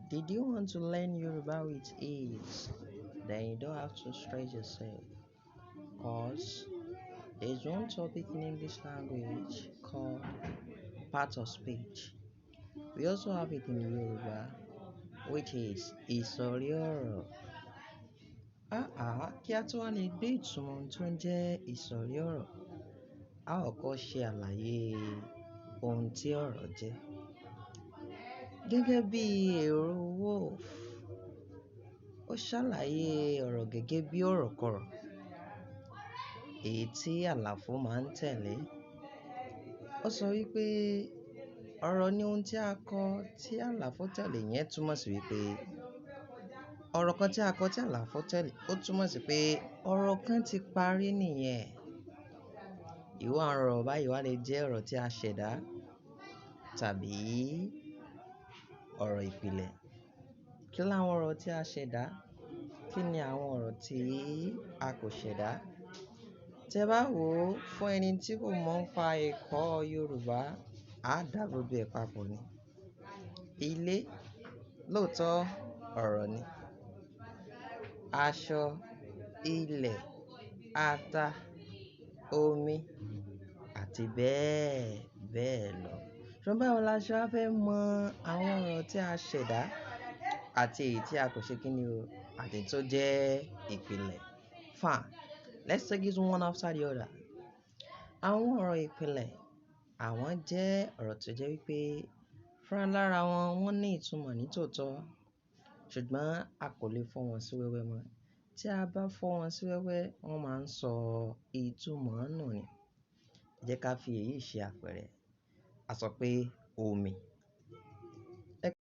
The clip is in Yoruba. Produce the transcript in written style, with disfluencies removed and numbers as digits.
Did you want to learn Yoruba with ease? Then you don't have to stress yourself. 'Cause there's one topic in English language called part of speech. We also have it in Yoruba, which is ìsọ̀rí ọ̀rọ̀. Àá, kí a tó wá lè gbé ìtumọ̀ ohun tó ń jẹ́ ìsọ̀rí ọ̀rọ̀, a ó kọ́ ṣe àlàyé ohun tí ọ̀rọ̀ jẹ́. Gẹ́gẹ́ bí èrò Wolf, ó ṣàlàyé ọ̀rọ̀ gẹ́gẹ́ bí ọ̀rọ̀ kọ̀rọ̀, èyí tí àlàfo máa ń tẹ̀lé. Ó sọ wípé ọ̀rọ̀ ni ohun tí a kọ tí àlàfo tẹ̀lé yẹn túmọ̀ sí wípé ọ̀rọ̀ kan tí a kọ tí àlàfo tẹ̀lé, ó túmọ̀ sí pé ọ̀rọ̀ kan ti parí nìyẹn. Ìwọ àwọn ọ̀rọ̀ báyìí wá lè jẹ́ ọ̀rọ̀ tí a ṣẹ̀dá tàbí ọ̀rọ̀ ìpìlẹ̀. Kí láwọn ọ̀rọ̀ tí a ṣẹ̀dá? Kí ni àwọn ọ̀rọ̀ tí a kò ṣẹ̀dá? Tẹ bá wò ó, fún ẹni tí kò mọ̀ ń pa ẹ̀kọ́ Yorùbá, a dà gbogbo ẹ̀ papọ̀ ni. Ilé, lóòótọ́ ọ̀rọ̀ ni. Aṣọ, ilẹ̀, ata, omi àti bẹ́ẹ̀ bẹ́ẹ̀ lọ. Ṣùgbọ́n báwo la ṣe wá fẹ́ mọ àwọn ọ̀rọ̀ tí a ṣẹ̀dá àti èyí tí a kò ṣe kíni o, àti tó jẹ́ ìpìlẹ̀? Fine. Let's take it one after the other. Àwọn ọ̀rọ̀ ìpìlẹ̀, àwọn jẹ́ ọ̀rọ̀ tó jẹ́ wípé fúnra lára wọn, wọ́n ní ìtumọ̀ ní tòótọ́, ṣùgbọ́n a kò lè fọ́ wọn sí wẹ́wẹ́ mọ́. Tí a bá fọ́ wọn sí wẹ́wẹ́, wọ́n máa ń sọ ìtumọ̀ nù ni. Ẹ jẹ́ ká fi èyí ṣe àpẹẹrẹ. A sọ pé omi.